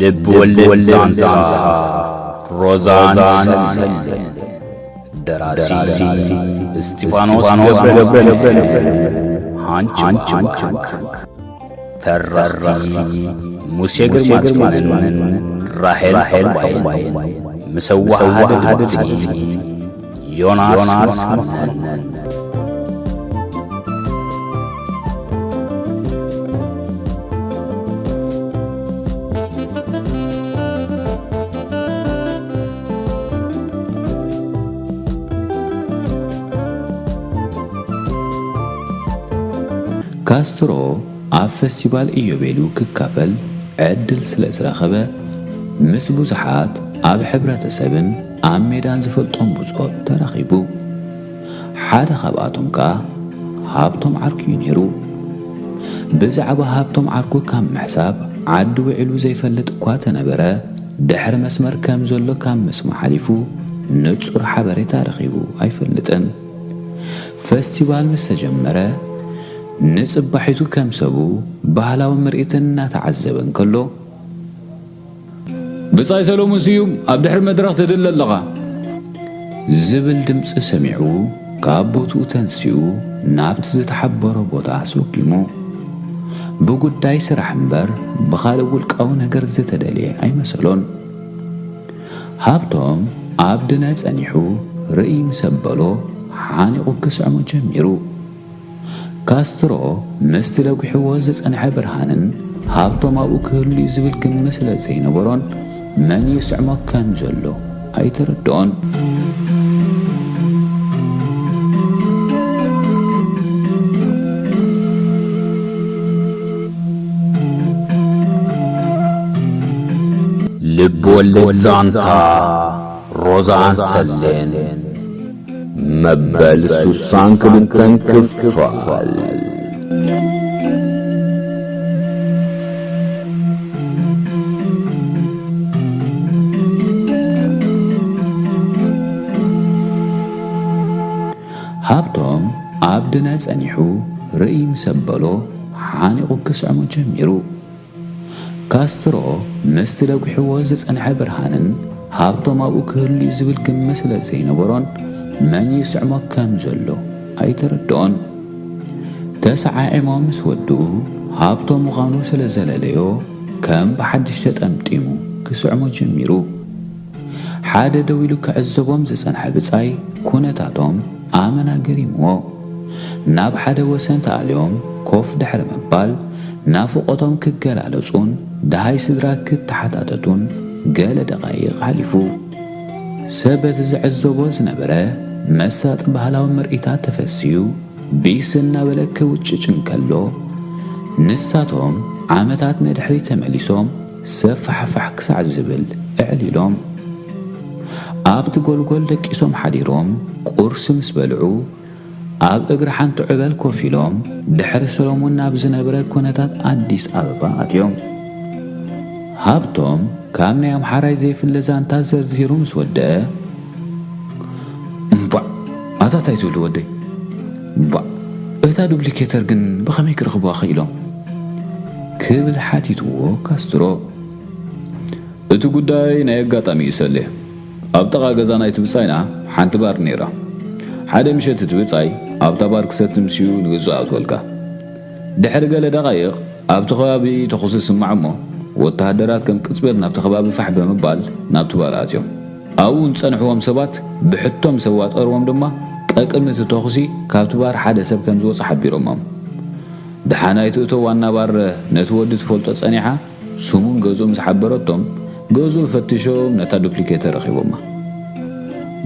ልብ ወለድ ዛንታ ሮዛን ሰሌን። ደራሲ እስጢፋኖስ ገብረ፣ ሃንች ባንክ። ተረኽቲ ሙሴ ግርማጽዮንን ራሄል ዕባይን። ምስ ኣወሃህደ ድምጺ ዮናስ መኮነን። ካስትሮ ኣብ ፈስቲቫል ኢዮቤሉ ክካፈል ዕድል ስለ ዝረኸበ፣ ምስ ብዙሓት ኣብ ሕብረተሰብን ኣብ ሜዳን ዝፈልጦም ብጾት ተራኺቡ። ሓደ ካብኣቶም ከኣ ሃብቶም ዓርኩ እዩ ነይሩ። ብዛዕባ ሃብቶም ዓርኩ ካብ ምሕሳብ ዓዲ ውዒሉ ዘይፈልጥ እኳ ተነበረ፣ ድሕሪ መስመር ከም ዘሎ ካብ ምስማዕ ሓሊፉ ንጹር ሓበሬታ ረኺቡ ኣይፈልጥን። ፈስቲቫል ምስ ተጀመረ፣ ንጽባሒቱ ከም ሰቡ ባህላዊ ምርኢት እናተዓዘበ እንከሎ፣ "ብጻይ ሰሎሙን ስዩም፣ ኣብ ድሕሪ መድረኽ ትድለ ኣለኻ" ዝብል ድምጺ ሰሚዑ፣ ካብ ቦትኡ ተንሲኡ ናብቲ ዝተሓበሮ ቦታ ኣሰጒሙ። ብጉዳይ ስራሕ እምበር ብኻልእ ውልቃዊ ነገር ዝተደልየ ኣይመሰሎን። ሃብቶም ኣብ ድነ ጸኒሑ ርእይ ምስ ኣበሎ ሓኒቑ ክስዕሞ ጀሚሩ። ካስትሮ ምስቲ ለጒሕዎ ዝጸንሐ ብርሃንን ሃብቶም ኣብኡ ክህሉ እዩ ዝብል ግምት ስለ ዘይነበሮን መን ይስዕሞ ከም ዘሎ ኣይተረድኦን። ልብ ወለድ ዛንታ ሮዛን ሰሌን መበል ሱሳን ክልተን ክፋል። ሃብቶም ኣብ ድነ ጸኒሑ ርእይ ምስ ኣበሎ ሓኒቑ ክስዕሞ ጀሚሩ። ካስትሮ ምስቲ ለጒሕዎ ዝጸንሐ ብርሃንን ሃብቶም ኣብኡ ክህሉ እዩ ዝብል ግምት ስለ ዘይነበሮን መን ይስዕሞ ከም ዘሎ ኣይተረድኦን። ተሰዓዒሞም ምስ ወድኡ ሃብቶም ምዃኑ ስለ ዘለለዮ ከም ብሓድሽ ተጠምጢሙ ክስዕሞ ጀሚሩ። ሓደ ደው ኢሉ ክዕዘቦም ዝጸንሐ ብጻይ ኩነታቶም ኣመና ገሪምዎ። ናብ ሓደ ወሰን ተኣልዮም ኮፍ ድሕሪ ምባል ናፍቖቶም ክገላለጹን ደሃይ ስድራ ክተሓታተቱን ገለ ደቓይቕ ሓሊፉ። ሰብ በቲ ዝዕዘቦ ዝነበረ መሳጢ ባህላዊ ምርኢታት ተፈስዩ ቢስ እናበለ ክውጭጭ እንከሎ፣ ንሳቶም ዓመታት ንድሕሪት ተመሊሶም ሰፋሕፋሕ ክሳዕ ዝብል ኣዕሊሎም። ኣብቲ ጎልጎል ደቂሶም ሓዲሮም ቁርሲ ምስ በልዑ፣ ኣብ እግሪ ሓንቲ ዑበል ኮፍ ኢሎም ድሕሪ ሰሎሙን ናብ ዝነበረ ኩነታት ኣዲስ ኣበባ ኣትዮም። ሃብቶም ካብ ናይ ኣምሓራይ ዘይፍለ ዛንታ ዘርዚሩ ምስ ወደአ፣ "እምቧዕ፣ ኣታ ታይ ትብሉ ወደይ? እምቧዕ፣ እታ ዱፕሊኬተር ግን ብኸመይ ክረኽቡዋ ክኢሎም?" ክብል ሓቲትዎ ካስትሮ። "እቲ ጉዳይ ናይ ኣጋጣሚ እዩ ሰሌ። ኣብ ጥቓ ገዛ ናይቲ ብጻይና ሓንቲ ባር ነይራ። ሓደ ምሸት እቲ ብጻይ ኣብታ ባር ክሰቲ ምስኡ ንገዝኡ ኣእትወልካ። ድሕሪ ገለ ደቓይቕ ኣብቲ ከባቢ ተኹሲ ይስማዕ እሞ፣ ወተሃደራት ከም ቅጽበት ናብቲ ከባቢ ፋሕ ብምባል ናብቲ ባር ኣትዮም። ኣብኡ ንጸንሕዎም ሰባት ብሕቶ ምስ ኣዋጠርዎም ድማ፣ ቀቅድሚ እቲ ተኹሲ ካብቲ ባር ሓደ ሰብ ከም ዝወጸ ሓቢሮሞም። ደሓናይ ትእቶ ዋና ባር ነቲ ወዲ ትፈልጦ ጸኒሓ፣ ስሙን ገዝኡ ምስ ሓበረቶም፣ ገዝኡ ፈቲሾም ነታ ዱፕሊኬተር ረኺቦማ።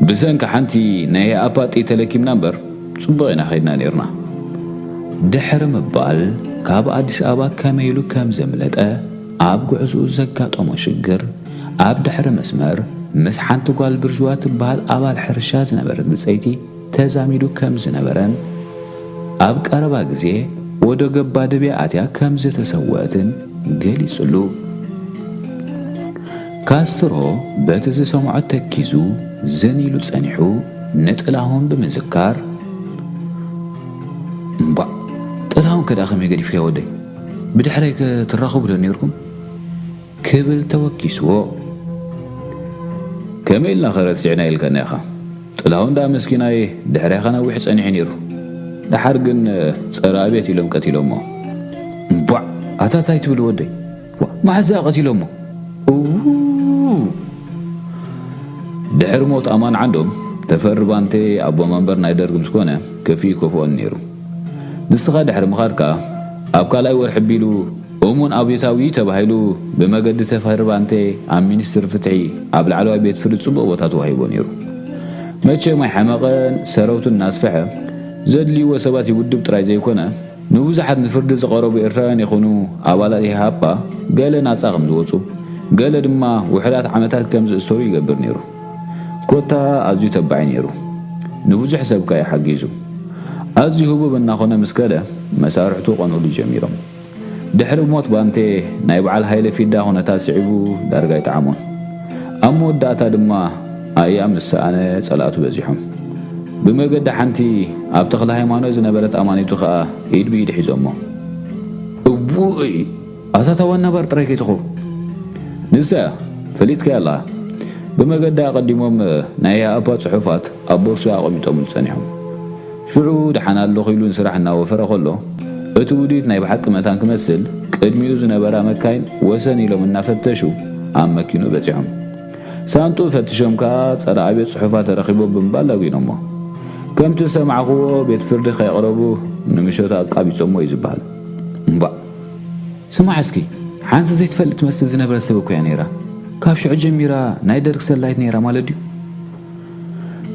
ብሰንኪ ሓንቲ ናይ ኢህኣፓ ጥይት ተለኪምና እምበር፣ ጽቡቕ ኢና ኸይድና ኔርና" ድሕሪ ምባል፣ ካብ ኣዲስ ኣበባ ከመይ ኢሉ ከም ዘምለጠ፣ ኣብ ጉዕዝኡ ዘጋጠሞ ሽግር፣ ኣብ ድሕሪ መስመር ምስ ሓንቲ ጓል ብርዥዋ ትበሃል ኣባል ሕርሻ ዝነበረት ብጸይቲ ተዛሚዱ ከም ዝነበረን፣ ኣብ ቀረባ ግዜ ወደ ገባድብያ ኣትያ ከም ዝተሰወአትን ገሊጹሉ። ካስትሮ በቲ ዝሰምዖ ተኪዙ ዝን ኢሉ ጸኒሑ ንጥላሁን ብምዝካር፣ "እምቧዕ፣ ጥላሁን ከ ደኣ ከመይ ገዲፍካዮ ወደይ? ብድሕረይ ከ ትራኸቡ ዶ ኔርኩም?" ክብል ተወኪስዎ። ከመይ ኢልና ኸ ረሲዕና ኢልካና ኢኻ? ጥላሁን ደኣ መስኪናይ ድሕሬኻ ነዊሕ ጸኒሑ ነይሩ። ደሓር ግን ጸረ ኣብየት ኢሎም ቀቲሎሞ። እምቧዕ! ኣታ ታይ ትብል ወደይ? ዋ፣ መሓዛ ቀቲሎሞ። ኡ! ድሕሪ ሞት ኣማን ዓንዶም፣ ተፈሪ ባንቴ ኣቦ መንበር ናይ ደርግ ምስ ኮነ፣ ከፊኡ ይከፍኦን ነይሩ። ንስኻ ድሕሪ ምኻድካ፣ ኣብ ካልኣይ ወርሒ ቢሉ እሙን ኣብዮታዊ ተባሂሉ ብመገዲ ተፈሪ ባንቴ ኣብ ሚኒስትሪ ፍትሒ ኣብ ላዕለዋይ ቤት ፍርዲ ጽቡቕ ቦታ ተዋሂቦ ነይሩ። መቸም ኣይሓመቐን፣ ሰረውቱ እናስፍሐ ዘድልይዎ ሰባት ይውድብ ጥራይ ዘይኮነ፣ ንብዙሓት ንፍርዲ ዝቐረቡ ኤርትራውያን ይኹኑ ኣባላት ኢህኣፓ ገለ ናጻ ከም ዝወጹ፣ ገለ ድማ ውሑዳት ዓመታት ከም ዝእሰሩ ይገብር ነይሩ። ኮታ ኣዝዩ ተባዒ ነይሩ። ንብዙሕ ሰብ ከኣ እዩ ሓጊዙ። ኣዝዩ ህቡብ እናኾነ ምስ ከደ፣ መሳርሕቱ ቀንኡሉ ጀሚሮም። ድሕሪ ሞት ባንቴ ናይ በዓል ሃይለ ፊዳ ኩነታት ስዒቡ ዳርጋ ኣይጠዓሞን። ኣብ መወዳእታ ድማ ኣያ ምስ ሰኣነ ጸላእቱ በዚሖም። ብመገዲ ሓንቲ ኣብ ተኽለ ሃይማኖት ዝነበረት ኣማኒቱ ኸኣ ኢድ ብኢድ ሒዞሞ። እውይ! ኣታ እታ ዋና ባር ጥራይ ከይትኾ። ንሳ ፈሊጥካያ ኣለኻ። ብመገዲ ኣቐዲሞም ናይ ኢህኣፓ ጽሑፋት ኣብ ቦርሳ ኣቐሚጦምሉ ጸኒሖም። ሽዑ ደሓን ኣለኹ ኢሉ ንስራሕ እናወፈረ ከሎ፣ እቲ ውዲት ናይ ብሓቂ መታን ክመስል፣ ቅድሚኡ ዝነበራ መካይን ወሰን ኢሎም እናፈተሹ ኣብ መኪንኡ በጺሖም። ሳንጡኡ ፈቲሾም ከኣ ጸረ ኣብዮት ጽሑፋት ተረኺቡ ብምባል ዳጒኖሞ። ከምቲ ዝሰማዕክዎ ቤት ፍርዲ ከየቕረቡ ንምሸቱ ኣቃቢጾሞ እዩ ዝበሃል። እምባእ! ስማዕ እስኪ፣ ሓንቲ ዘይትፈልጥ ትመስል ዝነበረት ሰብ እኮ እያ ነይራ። ካብ ሽዑ ጀሚራ ናይ ደርግ ሰላይት ነይራ ማለት ድዩ?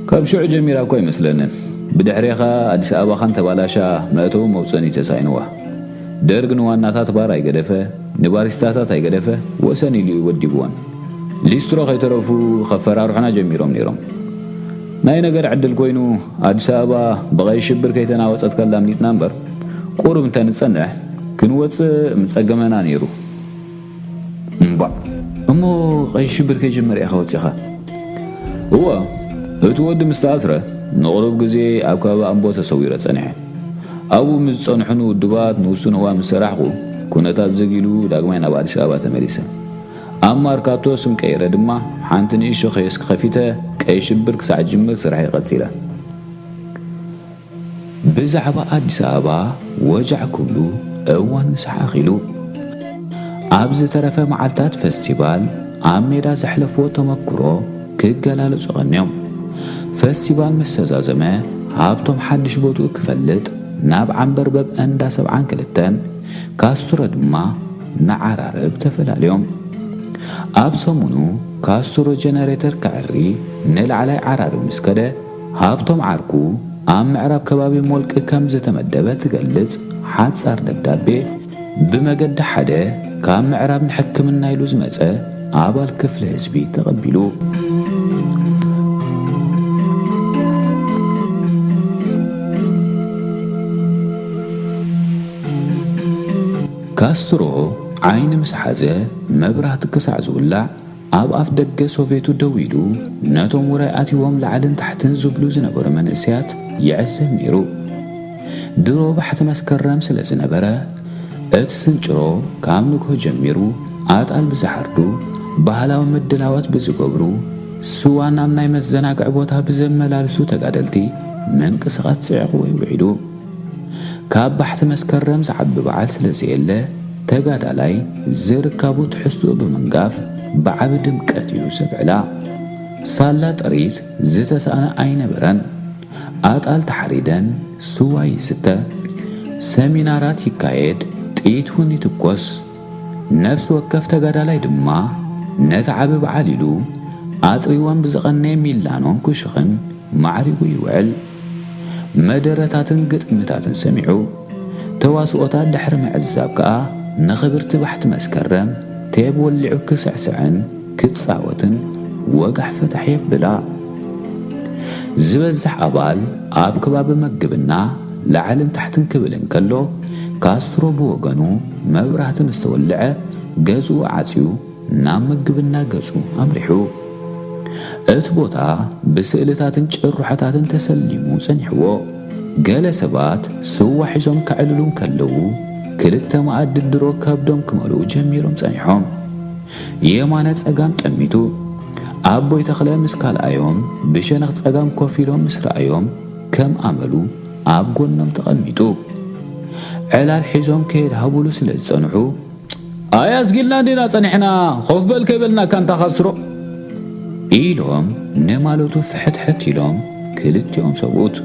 ካብ ሽዑ ጀሚራ እኮ ኣይመስለንን። ብድሕሬኻ ኣዲስ ኣበባ ኸን ተባላሻ መእተዊ መውፅእን እዩ ተሳኢንዋ። ደርግ ንዋናታት ባር ኣይገደፈ፣ ንባሪስታታት ኣይገደፈ፣ ወሰን ኢሉ እዩ ወዲብወን። ሊስትሮ ከይተረፉ ከፈራርሑና ጀሚሮም ነይሮም። ናይ ነገር ዕድል ኮይኑ ኣዲስ ኣበባ ብቐይ ሽብር ከይተናወፀት ከላ ኣምሊጥና እምበር፣ ቁሩብ እንተንፀንሕ ክንወፅእ ምፀገመና ነይሩ። እምባእ! እሞ ቀይ ሽብር ከይጀመረ ኢኻ ወፂኻ? እወ፣ እቲ ወዲ ምስ ተኣስረ ንቑሩብ ግዜ ኣብ ከባቢ ኣምቦ ተሰዊረ ጸኒሐ። ኣብኡ ምስ ዝጸንሑኒ ውድባት ንውሱን እዋን ምስ ሰራሕኩ፣ ኩነታት ዝግ ኢሉ ዳግማይ ናብ ኣዲስ ኣበባ ተመሊሰ። ኣብ ማርካቶ ስም ቀይረ ድማ ሓንቲ ንእሽቶ ኬዮስክ ከፊተ ቀይ ሽብር ክሳዕ ዝጅምር ስራሐይ ቀጺለ። ብዛዕባ ኣዲስ ኣበባ ወጃዕ ክብሉ እዋን ምሳሕ ኣኺሉ። ኣብ ዝተረፈ መዓልታት ፈስቲቫል ኣብ ሜዳ ዘሕለፍዎ ተመክሮ ክገላለጹ ቀንዮም። ፈስቲቫል ምስ ተዛዘመ ሃብቶም ሓድሽ ቦትኡ ክፈልጥ ናብ ዓንበርበብ እንዳ ሰብዓን ክልተን፣ ካስትሮ ድማ ንዓራርብ ተፈላልዮም። ኣብ ሰሙኑ ካስትሮ ጀነሬተር ከዕሪ ንላዕላይ ዓራርብ ምስ ከደ፣ ሃብቶም ዓርኩ ኣብ ምዕራብ ከባቢ ሞልቂ ከም ዝተመደበ ትገልጽ ሓጻር ደብዳቤ ብመገዲ ሓደ ካብ ምዕራብ ንሕክምና ኢሉ ዝመጸ ኣባል ክፍሊ ህዝቢ ተቐቢሉ። ካስትሮ ዓይኒ ምስ ሓዘ መብራህቲ ክሳዕ ዝውላዕ ኣብ ኣፍ ደገ ሶቬቱ ደው ኢሉ ነቶም ውራይ ኣትይዎም ላዕልን ታሕትን ዝብሉ ዝነበሩ መንእሰያት ይዕዘብ ነይሩ። ድሮ ባሕቲ መስከረም ስለ ዝነበረ፣ እቲ ስንጭሮ ካብ ንግሆ ጀሚሩ ኣጣል ብዝሓርዱ፣ ባህላዊ ምድላዋት ብዝገብሩ፣ ስዋ ናብ ናይ መዘናግዒ ቦታ ብዘመላልሱ ተጋደልቲ ምንቅስቓስ ጽዒቕዎ ይውዒሉ። ካብ ባሕቲ መስከረም ዝዓቢ በዓል ስለ ዘየለ፣ ተጋዳላይ ዝርካቡ ትሕዝትኡ ብምንጋፍ ብዓቢ ድምቀት እዩ ዘብዕላ። ሳላ ጥሪት ዝተሳእነ ኣይነበረን። ኣጣል ተሓሪደን፣ ስዋ ይስተ፣ ሰሚናራት ይካየድ፣ ጥይት እውን ይትኮስ። ነፍሲ ወከፍ ተጋዳላይ ድማ ነቲ ዓቢ በዓል ኢሉ ኣጽሪዎን ብዝቐነየ ሚላኖን ክሹኽን ማዕሪጉ ይውዕል። መደረታትን ግጥምታትን ሰሚዑ፣ ተዋስኦታት ድሕሪ ምዕዛብ ከኣ ንኽብርቲ ባሕቲ መስከረም ቴብ ወሊዑ ክስዕስዕን ክጻወትን ወጋሕ ፈታሕ የብላ። ዝበዝሕ ኣባል ኣብ ከባቢ መግብና ላዕልን ታሕትን ክብል እንከሎ፣ ካስትሮ ብወገኑ መብራህቲ ምስ ተወልዐ ገዝኡ ዓጽዩ ናብ ምግብና ገጹ ኣምሪሑ። እቲ ቦታ ብስእልታትን ጭርሖታትን ተሰሊሙ ጸኒሕዎ። ገለ ሰባት ስዋ ሒዞም ከዕልሉ እንከለዉ፣ ክልተ መኣዲ ድሮ ከብዶም ክመልኡ ጀሚሮም ጸኒሖም። የማነ ጸጋም ጠሚቱ። ኣቦይ ተኽለ ምስ ካልኣዮም ብሸነኽ ጸጋም ኮፍ ኢሎም ምስ ረኣዮም ከም ኣመሉ ኣብ ጎኖም ተቐሚጡ። ዕላል ሒዞም ከየድሃቡሉ ስለ ዝጸንሑ፣ ኣይ ኣስጊልና እንዲና ጸኒሕና፣ ኮፍ በል ከይበልናካ እንታ ካስትሮ፣ ኢሎም ንማለቱ ፍሕትሕት ኢሎም ክልቲኦም ሰብኡት።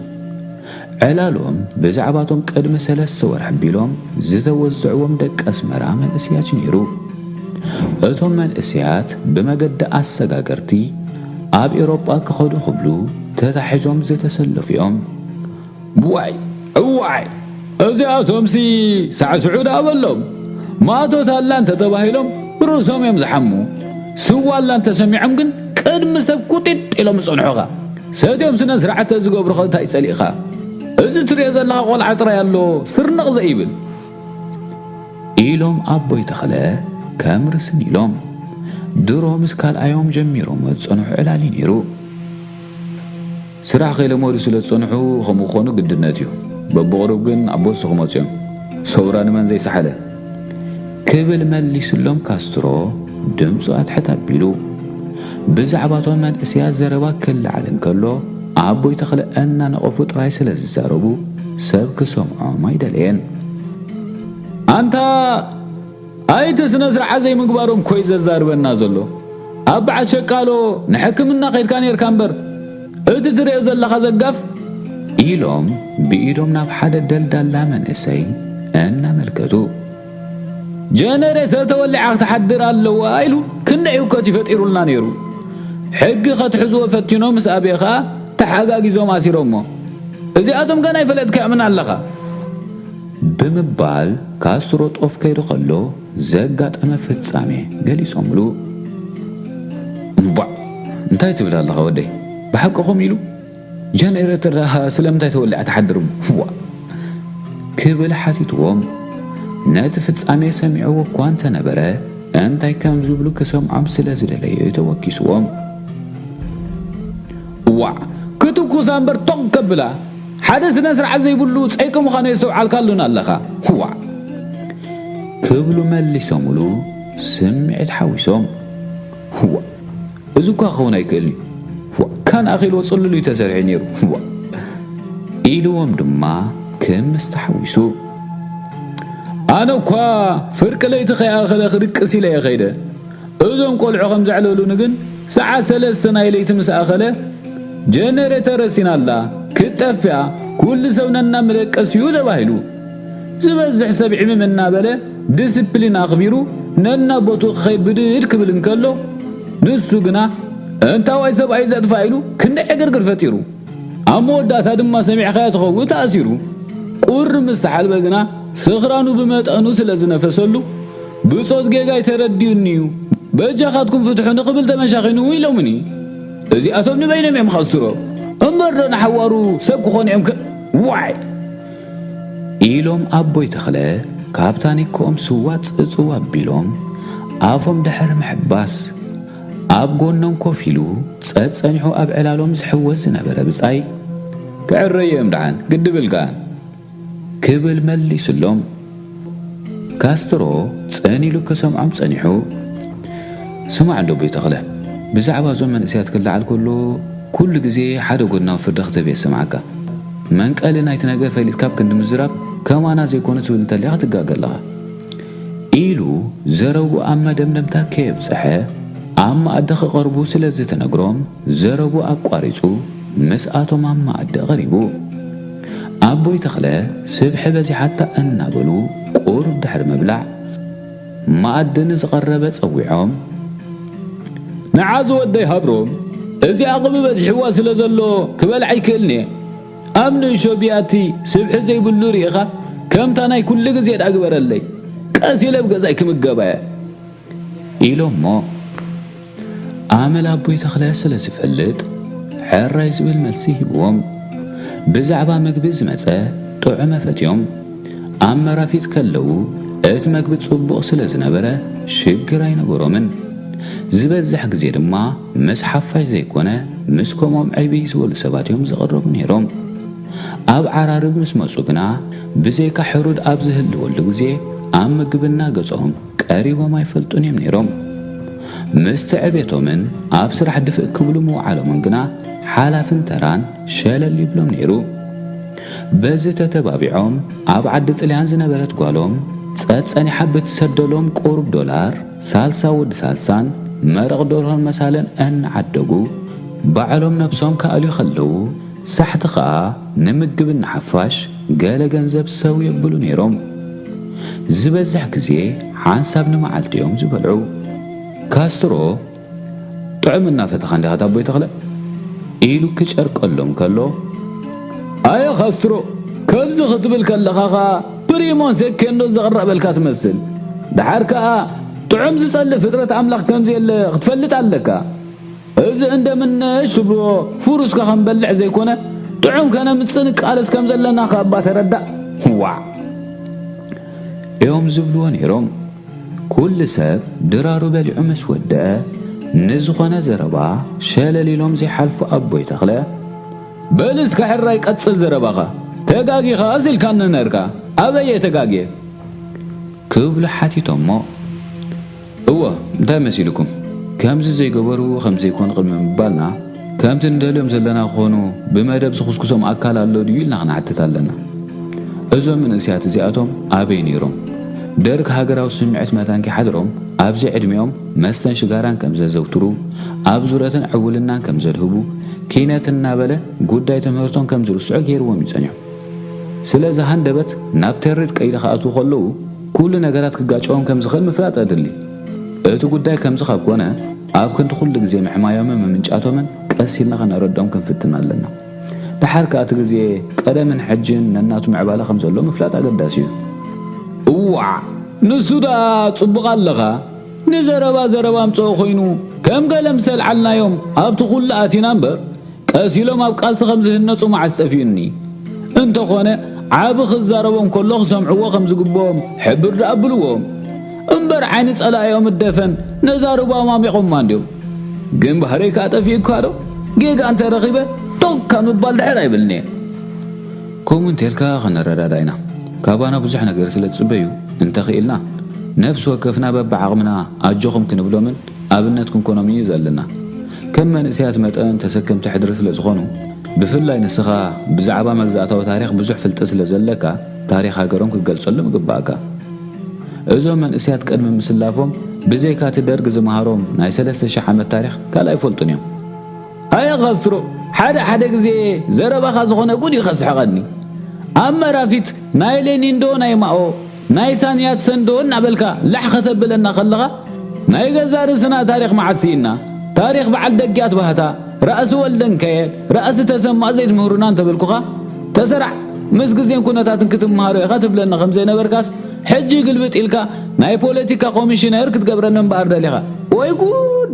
ዕላሎም ብዛዕባቶም ቅድሚ ሰለስተ ወርሒ ኣቢሎም ዝተወዝዕዎም ደቂ ኣስመራ መንእስያት እዩ ነይሩ። እቶም መንእስያት ብመገዲ ኣሰጋገርቲ ኣብ ኤውሮጳ ክኸዱ ክብሉ ተታሒዞም ዝተሰለፉ እዮም። ዋይ፣ እዋይ፣ እዚኣቶምሲ ሳዕስዑ ደኣ በሎም። ማእቶት ኣላ እንተተባሂሎም ርእሶም እዮም ዝሓሙ። ስዋ ኣላ እንተሰሚዖም ግን ቅድሚ ሰብ ቁጢጥ ኢሎም ይጸንሑኻ። ሰትዮም ስነ ስርዓት ተዝገብሩኸ እንታይ ጸሊእኻ? እዚ ትሪኦ ዘለኻ ቆልዓ ጥራይ ኣሎ ስርንቕ ዘይብል። ኢሎም ኣቦይ ተኽለ ከም ርስን ኢሎም። ድሮ ምስ ካልኣዮም ጀሚሮም ዝጸንሑ ዕላል እዩ ነይሩ። ስራሕ ከይለመዱ ስለ ዝጸንሑ ከምኡ ክኾኑ ግድነት እዩ። በብቕሩብ ግን ኣብ ቦስቱ ክመጹ እዮም። ሰውራ ንመን ዘይሰሓለ? ክብል መሊሱሎም ካስትሮ ድምፁ ኣትሕት ኣቢሉ። ብዛዕባቶም መንእስያት ዘረባ ክለዓል እንከሎ ኣቦይ ተኽለ እናነቐፉ ጥራይ ስለ ዝዛረቡ ሰብ ክሰምዖም ኣይደለየን። ኣንታ ኣይቲ ስነ ስርዓት ዘይምግባሮም ኮይ ዘዛርበና ዘሎ። ኣብ በዓል ሸቃሎ ንሕክምና ከይድካ ነይርካ እምበር እቲ ትሪኦ ዘለኻ ዘጋፍ ኢሎም ብኢዶም ናብ ሓደ ደልዳላ መንእሰይ እናመልከቱ። ጀነሬተር ተወሊዓ ክትሓድር ኣለዋ ኢሉ ክንደይ ህውከት እዩ ፈጢሩልና ነይሩ። ሕጊ ከትሕዝዎ ፈቲኖ ምስ ኣበየ ኸኣ ተሓጋጊዞም ኣሲሮሞ። እዚኣቶም ገና ኣይፈለጥካዮምን ኣለኻ። ብምባል ካስትሮ ጦፍ ከይዱ ከሎ ዘጋጠመ ፍጻሜ ገሊጾምሉ። እምቧዕ፣ እንታይ ትብል ኣለኻ ወደይ? ብሓቅኹም ኢሉ? ጀነሬተር ደኣ ስለምንታይ ተወሊዓ ትሓድር እሞ? ዋእ! ክብል ሓቲትዎም። ነቲ ፍጻሜ ሰሚዕዎ እኳ እንተነበረ፣ እንታይ ከም ዝብሉ ክሰምዖም ስለ ዝደለየ እዩ ተወኪስዎም። ዋዕ! ክትኩሳ እምበር ቶግ ከብላ! ሓደ ስነ ስርዓት ዘይብሉ ጸይቂ ምዃኑ የስተውዓልካሉን ኣለኻ። ዋዕ! ክብሉ መሊሶምሉ ስምዒት ሓዊሶም። ዋዕ! እዚ እኳ ክኸውን ኣይክእልን እዩ። ዋዕ! ካን ኣኺልዎ ጽሉል እዩ ተሰሪሑ ነይሩ። ዋዕ! ኢልዎም ድማ ክምስ ተሓዊሱ። ኣነ እኳ ፍርቂ ለይቲ ከይኣኸለ ክድቅስ ኢለ እየ ከይደ። እዞም ቆልዑ ከም ዘዕለሉኒ ግን ሰዓት ሰለስተ ናይ ለይቲ ምስ ኣኸለ ጀነሬተር ረሲና ኣላ ክትጠፍኣ ኩሉ ሰብ ነና መደቀሲኡ ተባሂሉ። ዝበዝሕ ሰብ ዕምም እናበለ ዲስፕሊን ኣኽቢሩ ነና ቦትኡ ክኸይድ ብድድ ክብል እንከሎ ንሱ ግና እንታዋይ ሰብኣይ ዘጥፋ ኢሉ ክንደይ ዕግርግር ፈጢሩ። ኣብ መወዳእታ ድማ ሰሚዕካዮ ትኸውን ተኣሲሩ። ቁሪ ምስ ተሓልበ ግና ስኽራኑ ብመጠኑ ስለ ዝነፈሰሉ ብጾት ጌጋይ ተረዲኡኒ እዩ። በጃኻትኩም ፍትሑኒ ክብል ተመሻኺኑ ኢሎምኒ። እዚኣቶም ንበይኖም እዮም ኻስትሮ እምበር ዶ ንሓዋሩ ሰብ ክኾኑ እዮም ከ? ዋይ! ኢሎም ኣቦይ ተኽለ ካብ ታኒኮኦም ስዋ ጽጽው ኣቢሎም ኣፎም ድሕሪ ምሕባስ ኣብ ጎኖም ኮፍ ኢሉ ጸጸኒሑ ኣብ ዕላሎም ዝሕወስ ዝነበረ ብጻይ ክዕረዩ እዮም ደሓን ግዲ ብልካ ክብል መሊስሎም። ካስትሮ ጸን ኢሉ ክሰምዖም ጸኒሑ። ስማዕ እንዶ ኣቦይ ተኽለ፣ ብዛዕባ እዞም መንእሰያት ክለዓል ከሎ ኩሉ ግዜ ሓደ ጎድናዊ ፍርዲ ክትህብ እየ ዝሰምዓካ። መንቀሊ ናይቲ ነገር ፈሊጥካ ኣብ ክንዲ ምዝራብ ከማና ዘይኮነ ትብል እንተሊኻ ትጋገ ኣለኻ። ኢሉ ዘረብኡ ኣብ መደምደምታ ከየብጽሐ ኣብ መኣዲ ክቐርቡ ስለ ዝተነግሮም ዘረብኡ ኣቋሪጹ ምስኣቶም ኣብ መኣዲ ቀሪቡ። ኣቦይ ተኽለ ስብሒ በዚሓታ እናበሉ ቁሩብ ድሕሪ ምብላዕ መኣዲ ንዝቐረበ ጸዊዖም፣ ንዓ ዝወደይ ሃብሮም፣ እዚኣ ቅቢ በዚሕዋ ስለ ዘሎ ክበልዓ ኣይክእልን እየ። ኣብ ንእሾ ቢያቲ ስብሒ ዘይብሉ ርኢኻ ከምታ ናይ ኩሉ ግዜ ደኣ ግበረለይ። ቀስ ኢለ ኣብ ገዛይ ክምገባ እየ። ኢሎሞ ኣመል ኣቦይ ተኽለ ስለ ዝፈልጥ ሕራይ ዝብል መልሲ ሂብዎም። ብዛዕባ ምግቢ ዝመጸ ጥዑመ ፈትዮም ኣብ መራፊት ከለዉ እቲ መግቢ ጽቡቕ ስለ ዝነበረ ሽግር ኣይነበሮምን። ዝበዝሕ ግዜ ድማ ምስ ሓፋሽ ዘይኮነ ምስ ከምኦም ዕብይ ዝበሉ ሰባት እዮም ዝቕረቡ ነይሮም። ኣብ ዓራርብ ምስ መጹ ግና ብዘይካ ሕሩድ ኣብ ዝህልወሉ ግዜ ኣብ ምግብና ገጾም ቀሪቦም ኣይፈልጡን እዮም ነይሮም። ምስቲ ዕቤቶምን ኣብ ስራሕ ድፍእ ክብሉ ምውዓሎምን ግና ሓላፍን ተራን ሸለል ይብሎም ነይሩ። በዚ ተተባቢዖም ኣብ ዓዲ ጥልያን ዝነበረት ጓሎም ጸጸኒሓ ብትሰደሎም ቁሩብ ዶላር ሳልሳ ወዲ ሳልሳን መረቕ ደርሆን መሳለን እናዓደጉ ባዕሎም ነብሶም ክኣልዩ ከለዉ ሳሕቲ ኸኣ ንምግብን ንሓፋሽ ገለ ገንዘብ ሰው የብሉ ነይሮም። ዝበዝሕ ግዜ ሓንሳብ ንመዓልቲ እዮም ዝበልዑ። ካስትሮ ጥዑም እናፈተኻ እንዲኻ ኣቦይ ተኽለ ኢሉ ክጨርቀሎም ከሎ ኣየ ካስትሮ ከምዚ ክትብል ከለኻ ኸኣ ፕሪሞን ሴኬንዶ ዘቕረበልካ ትመስል። ደሓር ከኣ ጥዑም ዝጸልእ ፍጥረት ኣምላኽ ከምዘየለ ክትፈልጥ ኣለካ። እዚ እንደ ምነሽ ዝብልዎ ፍሩስካ ከም በልዕ ዘይኮነ ጥዑም ከነምጽእ ንቃለስ ከም ዘለና ከኣ እባ ተረዳእ። ዋዕ እዮም ዝብልዎ ነይሮም። ኩሉ ሰብ ድራሩ በሊዑ ምስ ወደአ ንዝኾነ ዘረባ ሸለል ኢሎም ዘይሓልፉ ኣቦይ ተኽለ በል እስከ ሕራይ ቀጽል ዘረባኻ። ተጋጊኻስ ኢልካኒ ነርካ። ኣበየ ተጋግየ? ክብሉ ሓቲቶሞ። እወ እንታይ መሲልኩም ከምዚ ዘይገበሩ ከም ዘይኮኑ ቅድሚ ምባልና ከምቲ ንደልዮም ዘለና ክኾኑ ብመደብ ዝኹስኩሶም ኣካል ኣሎ ድዩ ኢልና ክንሓትት ኣለና። እዞም መንእሰያት እዚኣቶም ኣበይ ነይሮም? ደርግ ሃገራዊ ስምዒት መታን ከይሓድሮም ኣብዚ ዕድሚኦም መስተን ሽጋራን ከም ዘዘውትሩ ኣብ ዙረትን ዕውልናን ከም ዘድህቡ ኪነት እናበለ ጉዳይ ትምህርቶም ከም ዝርስዑ ገይርዎም እዩ ጸኒሑ። ስለዚ ሃንደበት ናብ ተሪር ቀይዲ ክኣትዉ ከለዉ ኩሉ ነገራት ክጋጨዎም ከም ዝኽእል ምፍላጥ ኣድሊ። እቲ ጉዳይ ከምዚ ካብ ኮነ ኣብ ክንዲ ኩሉ ግዜ ምሕማዮምን ምምንጫቶምን ቀስ ኢልና ከነረድኦም ክንፍትን ኣለና። ደሓር ከኣ እቲ ግዜ ቀደምን ሕጅን ነናቱ ምዕባለ ከም ዘሎ ምፍላጥ ኣገዳሲ እዩ። እዋዕ ንሱ ደኣ ጽቡቕ ኣለኻ። ንዘረባ ዘረባ ኣምጽኦ ኮይኑ ከም ገለ ምስ ኣልዓልናዮም ኣብቲ ኩሉ ኣቲና እምበር ቀስ ኢሎም ኣብ ቃልሲ ከም ዝህነጹ መዓስ ጠፊኡኒ። እንተኾነ ዓቢ ክዛረቦም ከሎ ክሰምዕዎ ከም ዝግብኦም ሕብር ደኣ ኣብልዎም። እምበር ዓይኒ ጸላኢኦም እደፈን ነዛ ሩባ ኣማሚቖማ እንድዮም። ግን ባህረይ ከኣ ጠፊኡካ ዶ? ጌጋ እንተ ረኺበ ቶካ ምባል ድሕር ኣይብልን'የ። ከምኡ እንተልካ ክንረዳዳ ኢና። ካባና ብዙሕ ነገር ስለ ዝጽበዩ እንተኽኢልና ነብሲ ወከፍና በብዓቕምና ኣጆኹም ክንብሎምን ኣብነት ክንኮኖምን እዩ ዘለና። ከም መንእሰያት መጠን ተሰከምቲ ሕድሪ ስለ ዝኾኑ ብፍላይ ንስኻ ብዛዕባ መግዛእታዊ ታሪኽ ብዙሕ ፍልጠት ስለ ዘለካ ታሪኽ ሃገሮም ክትገልጸሎም ይግባእካ። እዞም መንእሰያት ቅድሚ ምስላፎም ብዘይካ እቲ ደርግ ዝመሃሮም ናይ ሰለስተ ሽሕ ዓመት ታሪኽ ካልእ ኣይፈልጡን እዮም። ኣየ ካስትሮ ሓደ ሓደ ግዜ ዘረባኻ ዝኾነ ጉድ እዩ ከስሕቐኒ። ኣብ መራፊት ናይ ሌኒን ዶ ናይ ማኦ ናይ ሳንያት ሰንዶ እናበልካ ላሕ ከተብለና ከለኻ ናይ ገዛ ርእስና ታሪኽ መዓስ ስኢና? ታሪኽ በዓል ደጊያት ባህታ ራእሲ ወልደንከኤል ራእሲ ተሰማ ዘይትምህሩና እንተበልኩኻ ተሰራዕ ምስ ግዜን ኩነታትን ክትመሃሮ ኢኻ ትብለና ከም ዘይነበርካስ ሕጂ ግልብጥ ኢልካ ናይ ፖለቲካ ኮሚሽነር ክትገብረኒ እምበኣር ደሊኻ። ወይ ጉድ!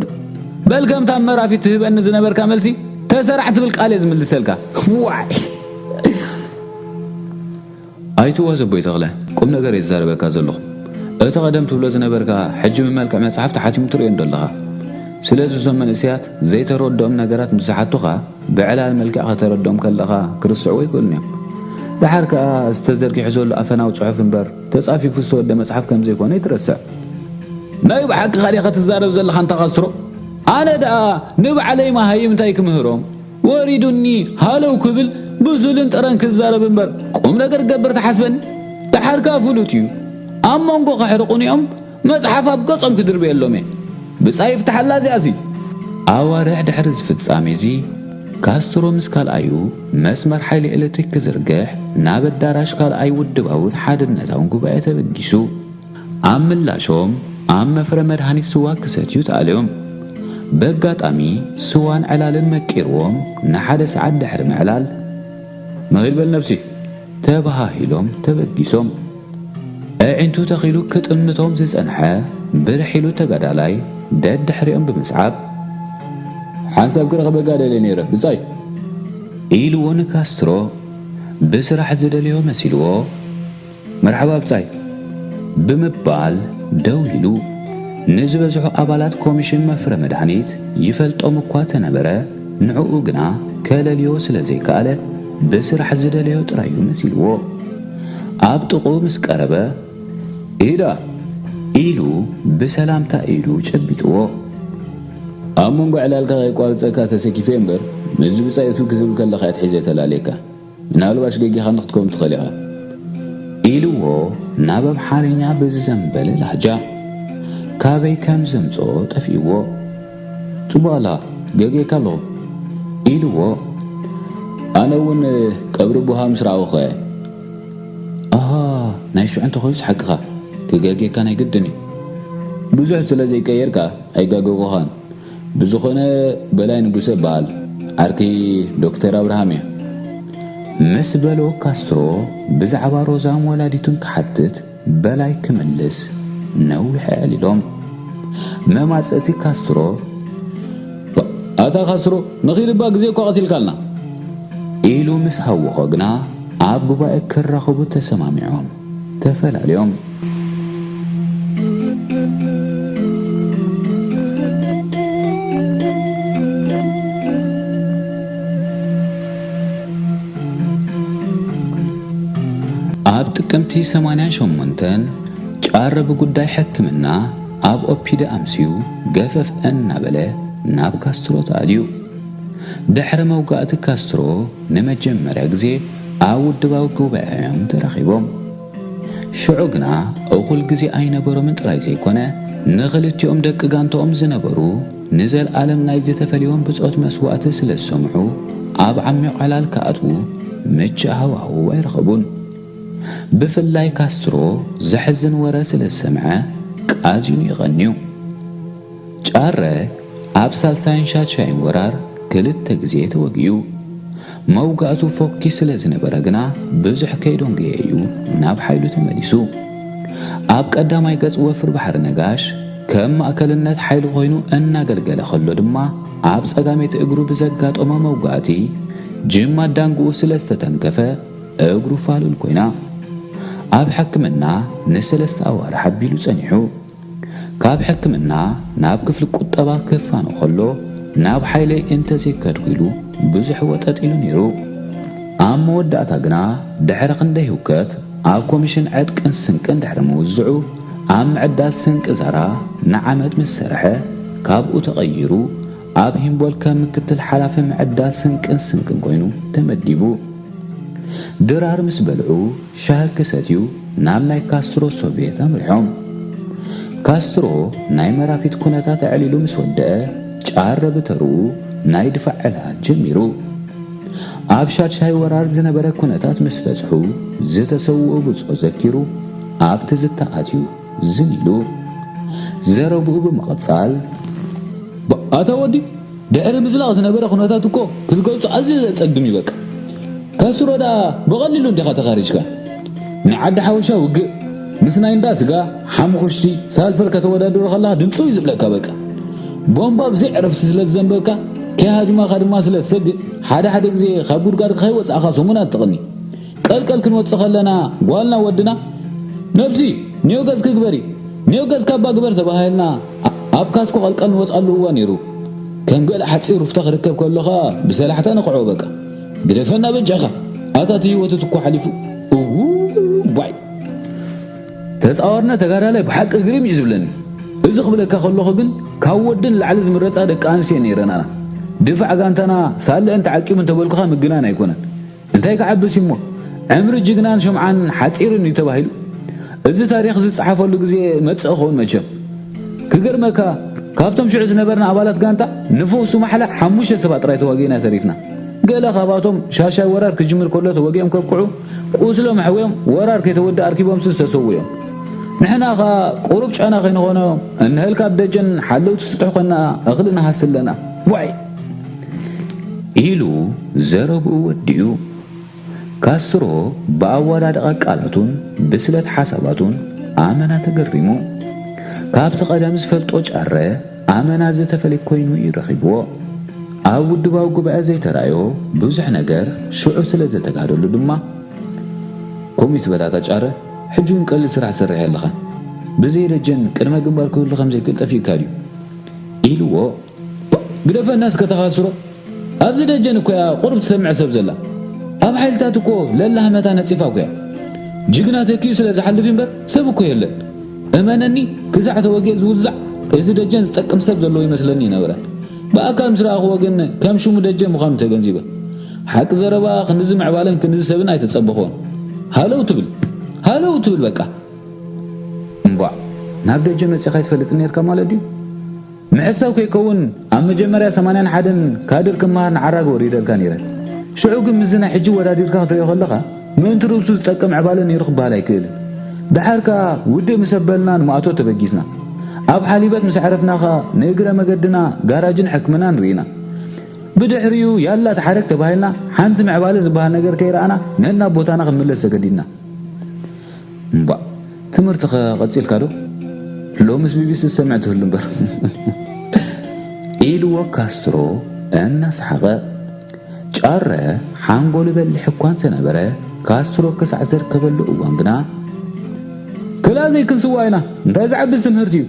በል ከምታ ኣብ መራፊት ትህበኒ ዝነበርካ መልሲ ተሰራዕ ትብል ቃል እየ ዝምልሰልካ። ዋይ! ኣይትዋዘ ኣቦይ ተኽለ፣ ቁም ነገር እየ ዝዛረበካ ዘለኹ። እቲ ቀደም ትብሎ ዝነበርካ ሕጂ ብመልክዕ መጽሓፍ ተሓቲሙ ትርእዮ እንዶ ኣለኻ። ስለዚ እዞም መንእሰያት ዘይተረድኦም ነገራት ምስ ዝሓቱኻ ብዕላል መልክዕ ከተረድኦም ከለኻ ክርስዕዎ ኣይክእሉን እዮም። ደሓር ከኣ እዚ ተዘርጊሑ ዘሎ ኣፈናዊ ጽሑፍ እምበር ተጻፊፉ ዝተወደ መጽሓፍ ከም ዘይኮነ ኣይትረስዕ። ናይ ብሓቅኻ ዲኻ ትዛረብ ዘለኻ ኣንታ ካስትሮ? ኣነ ደኣ ንባዕለይ መሃይም እንታይ ክምህሮም? ወሪዱኒ ሃለው ክብል ብሱልን ጥረን ክዛረብ እምበር ቁም ነገር ክገብር ትሓስበኒ? ደሓር ከኣ ፍሉጥ እዩ። ኣብ መንጎ ከሕርቑኒ እዮም መጽሓፍ ኣብ ገጾም ክድርብየሎም እየ። ብጻይ ይፍትሓላ እዚኣሲ። ኣዋርሕ ድሕሪ እዚ ፍጻሜ እዚ ካስትሮ ምስ ካልኣዩ መስመር ሓይሊ ኤሌክትሪክ ክዝርግሕ ናብ ኣዳራሽ ካልኣይ ውድባውን ሓድነታውን ጉባኤ ተበጊሱ። ኣብ ምላሾም ኣብ መፍረ መድሃኒት ስዋ ክሰትዩ ተኣልዮም። በጋጣሚ ስዋን ዕላልን መቂርዎም ንሓደ ሰዓት ድሕሪ ምዕላል፣ ንኺድ በል ነብሲ፣ ተበሃሂሎም ተበጊሶም። ኣዒንቱ ተኺሉ ክጥምቶም ዝጸንሐ ብርሕ ኢሉ ተጋዳላይ ደድሕሪኦም ብምስዓብ፣ ሓንሳብ ክረኽበካ ደልየ ነይረ ብጻይ፣ ኢልዎ ንካስትሮ ብስራሕ ዝደልዮ መሲልዎ። መርሓባ ብጻይ ብምባል ደው ኢሉ ንዝበዝሑ ኣባላት ኮሚሽን መፍረ መድሃኒት ይፈልጦም እኳ ተነበረ፣ ንዕኡ ግና ከለልዮ ስለ ዘይከኣለ ብስራሕ ዝደለዮ ጥራይ እዩ መሲልዎ። ኣብ ጥቕኡ ምስ ቀረበ፣ ኢዳ ኢሉ ብሰላምታ ኢዱ ጨቢጥዎ። ኣብ መንጎ ዕላልካ ከይቋርጸካ ተሰኪፈ እምበር፣ ምስዚ ብጻይ እትው ክትብል ከለኻ እየ ኣትሒዘ ተላልየካ። ምናልባሽ ገጊኻ ንክትከውን ትኽእል ኢኻ። ኢልዎ ናብ ኣምሓርኛ ብዝዘንበለ ላህጃ። ካበይ ከም ዘምጽኦ ጠፊእዎ። ጽቡቕ ኣላ፣ ገጊእካ ኣለኹ። ኢልዎ። ኣነ እውን ቀብሪ ቡሃ ምስ ረኣኹ እየ። ኣሃ፣ ናይ ሽዑ እንተኾይኑስ ሓቅኻ፣ ክገግየካ ናይ ግድን እዩ። ብዙሕ ስለ ዘይቀየርካ ኣይጋገኹኻን። ብዝኾነ በላይ ንጉሰ እበሃል፣ ዓርኪ ዶክተር ኣብርሃም እየ። ምስ በሎ ካስትሮ ብዛዕባ ሮዛን ወላዲቱን ክሓትት በላይ ክምልስ ነዊሕ ኣዕሊሎም። መማጽእቲ ካስትሮ፣ "ባ-፣ ኣታ ካስትሮ፣ ንኺድ እባ ግዜ እኳ ቀቲልካልና" ኢሉ ምስ ሃወኾ ግና ኣብ ጉባኤ ክራኸቡ ተሰማሚዖም ተፈላልዮም። ኣብ ጥቅምቲ ሰማንያን ሸሞንተን ጫረ ብጉዳይ ሕክምና ኣብ ኦፒዲ ኣምስዩ ገፈፍ እናበለ ናብ ካስትሮ ተኣልዩ። ድሕሪ መውጋእቲ ካስትሮ ንመጀመርያ ግዜ ኣብ ውድባዊ ጉባኤ እዮም ተራኺቦም። ሽዑ ግና እኹል ግዜ ኣይነበሮምን ጥራይ ዘይኮነ፣ ንኽልቲኦም ደቂ ጋንታኦም ዝነበሩ ንዘለኣለም ናይ ዝተፈልዮም ብጾት መስዋእቲ ስለ ዝሰምዑ፣ ኣብ ዓሚቕ ዕላል ክኣትዉ ምቹእ ሃዋህው ኣይረኸቡን። ብፍላይ ካስትሮ ዘሕዝን ወረ ስለ ዝሰምዐ ቃዚኑ እዩ ቀንዩ። ጫረ ኣብ ሳልሳይን ሻድሻይን ወራር ክልተ ግዜ ተወጊኡ። መውጋእቱ ፎኪ ስለ ዝነበረ ግና ብዙሕ ከይደንጎየ እዩ ናብ ሓይሉ ተመሊሱ። ኣብ ቀዳማይ ገጽ ወፍሪ ባሕሪ ነጋሽ ከም ማእከልነት ሓይሊ ኮይኑ እናገልገለ ከሎ ድማ፣ ኣብ ጸጋመይቲ እግሩ ብዘጋጠሞ መውጋእቲ ጅማት ዳንግኡ ስለ ዝተተንከፈ እግሩ ፋሉል ኮይና። ኣብ ሕክምና ንሰለስተ ኣዋርሕ ኣቢሉ ጸኒሑ። ካብ ሕክምና ናብ ክፍሊ ቁጠባ ክፋኖ ከሎ፣ ናብ ሓይለይ እንተዘይከድኩ ኢሉ ብዙሕ ወጠጥ ኢሉ ነይሩ። ኣብ መወዳእታ ግና፣ ድሕሪ ክንደይ ህውከት፣ ኣብ ኮሚሽን ዕጥቅን ስንቅን ድሕሪ ምውዝዑ፣ ኣብ ምዕዳል ስንቂ ዛራ ንዓመት ምስ ሰርሐ፣ ካብኡ ተቐይሩ፣ ኣብ ሂምቦል ከም ምክትል ሓላፊ ምዕዳል ስንቅን ስንቅን ኮይኑ ተመዲቡ። ድራር ምስ በልዑ፣ ሻሂ ክሰትዩ ናብ ናይ ካስትሮ ሶቭየት ኣምሪሖም። ካስትሮ ናይ መራፊት ኩነታት ኣዕሊሉ ምስ ወደአ፣ ጫረ ብተርኡ ናይ ድፋዕ ዕላል ጀሚሩ። ኣብ ሻድሻይ ወራር ዝነበረ ኩነታት ምስ በጽሑ፣ ዝተሰውኡ ብጾት ዘኪሩ ኣብ ትዝታ ኣትዩ ዝን ኢሉ። ዘረብኡ ብምቕጻል፣ ባ-፣ ኣታ ወዲ፣ ድሕሪ ምዝላቕ ዝነበረ ኩነታት እኮ ክትገልጾ ኣዝዩ ዘጸግም እዩ በቃ። ካስትሮ ደኣ ብቐሊሉ እንዲኻ ተኻሪጅካ። ንዓዲ ሓበሻ ውግእ ምስ ናይ እንዳ ስጋ ሓሙኽሽቲ ሳልፈር ከተወዳድሮ ከለኻ ድምጹ እዩ ዝብለካ በቃ። ቦምባ ብዘይ ዕረፍቲ ስለ ዝዘንበካ፣ ከይሃጅማኻ ድማ ስለ ትሰግእ፣ ሓደ ሓደ ግዜ ካብ ጉድጋድካ ከይወጻእኻ ሰሙናት ትቕኒ። ቀልቀል ክንወጽእ ከለና ጓልና ወድና፣ "ነብሲ፣ ኔው ገጽኪ ግበሪ፣ ኔው ገጽካ እባ ግበር" ተባሂልና ኣብ ካስኮ ቀልቀል ንወጽኣሉ እዋን ነይሩ። ከም ገለ ሓጺር ሩፍታ ክርከብ ከሎ ኸኣ ብሰላሕታ ነኽዖ በቃ። "ግደፈና በጃኻ፣ ኣታ እቲ ህይወት እኮ ሓሊፉ። እውይ ዋይ! ተጻዋርና ተጋዳላይ ብሓቂ ግርም እዩ ዝብለኒ። እዚ ክብለካ ከለኹ ግን ካብ ወዲ ንላዕሊ ዝምረጻ ደቂ ኣንስትዮ ነይረናና። ድፋዕ ጋንታና ሳልዕን ተዓቂቡ እንተበልኩኻ ምግናን ኣይኮነን። እንታይ ክዓብስ እሞ፣ ዕምሪ ጅግናን ሸምዓን ሓጺርን እዩ ተባሂሉ። እዚ ታሪኽ ዝጸሓፈሉ ግዜ መጽእ ኸውን መቸም። ክገርመካ፣ ካብቶም ሽዑ ዝነበርና ኣባላት ጋንታ ንፈውሱ ማሕላ ሓሙሽተ ሰባት ጥራይ ተዋጊእና ተሪፍና። ገለ ካብኣቶም ሻሻይ ወራር ክጅምር ከሎ ተወጊኦም ከብቅዑ፣ ቁስሎም ኣሕውዮም ወራር ከይተወድእ ኣርኪቦምሲ ዝተሰዉ እዮም። ንሕና ኸኣ ቁሩብ ጫና ከይንኾኖ፣ እንሀልካ ኣብ ደጀን ሓለውቲ ስጡሕ ኾንና እኽሊ ንሃሲ ኣለና። ዋይ! ኢሉ ዘረብኡ ወዲኡ። ካስትሮ ብኣወዳድቓ ቃላቱን ብስለት ሓሳባቱን ኣመና ተገሪሙ። ካብቲ ቀደም ዝፈልጦ ጫረ ኣመና ዝተፈልየ ኮይኑ እዩ ረኺብዎ። ኣብ ውድባዊ ጉባኤ ዘይተራእዮ ብዙሕ ነገር ሽዑ ስለ ዘተጋደሉ ድማ፣ "ከምኡ ይትበል ኣታ ጫረ፣ ሕጂ እውን ቀሊል ስራሕ ትሰርሕ ኣለኻ። ብዘይ ደጀን ቅድመ ግንባር ክህሉ ከም ዘይክእል ጠፊእካ ድዩ?" ኢልዎ። "ባ፣ ግደፈና እስከ ተኻስሮ። ኣብዚ ደጀን እኮ እያ ቁሩብ ትሰምዕ ሰብ ዘላ። ኣብ ሓይልታት እኮ ለላህመታ ነጺፋ እኮ እያ። ጅግና ተኪኡ ስለ ዝሓልፍ እምበር ሰብ እኮ የለን። እመነኒ፣ ክሳዕ ተወጊአ ዝውዛዕ፣ እዚ ደጀን ዝጠቅም ሰብ ዘለዎ ይመስለኒ ይነበረ። ብኣካል ምስ ረኣኽዎ ግን ከም ሽሙ ደጀን ምዃኑ ተገንዚበ። ሓቂ ዘረባ ክንድዚ ምዕባለን ክንድዚ ሰብን ኣይተጸበኽዎን። ሃለው ትብል፣ ሃለው ትብል በቃ። እምቧዕ፣ ናብ ደጀ መጺኻ ኣይትፈልጥን ነርካ ማለት ድዩ? ምሕሳው ከይከውን ኣብ መጀመርያ ሰማንያን ሓደን ካድር ክመሃር ንዓራግ ወሪደልካ ነይረ። ሽዑ ግን ምስዚ ናይ ሕጂ ወዳዲርካ ክትሪኦ ከለኻ ምእንቲ ርእሱ ዝጠቅም ዕባለ ነይሩ ክበሃል ኣይክእልን። ደሓር ከኣ ውድእ ምስ ኣበልና ንማእቶ ተበጊስና። ኣብ ሓሊበት ምስ ኣዕረፍና ከኣ ንእግረ መገድና ጋራጅን ሕክምናን ርኢና። ብድሕሪኡ ያላ ተሓረክ ተባሂልና ሓንቲ ምዕባለ ዝበሃል ነገር ከይረኣና ነናብ ቦታና ክንምለስ ተገዲድና። እምባእ ትምህርትኸ ቀጺልካ ዶ? ሎምስ ቢቢሲ ዝሰምዕ ትህሉ እምበር። ኢልዎ ካስትሮ እናሰሓቐ። ጫረ ሓንጎሉ በሊሕ እኳ እንተነበረ፣ ካስትሮ ክሳዕ ዘርከበሉ እዋን ግና፣ ክላ ዘይክንስዋ ኢና፣ እንታይ ዝዓቢ ትምህርቲ እዩ?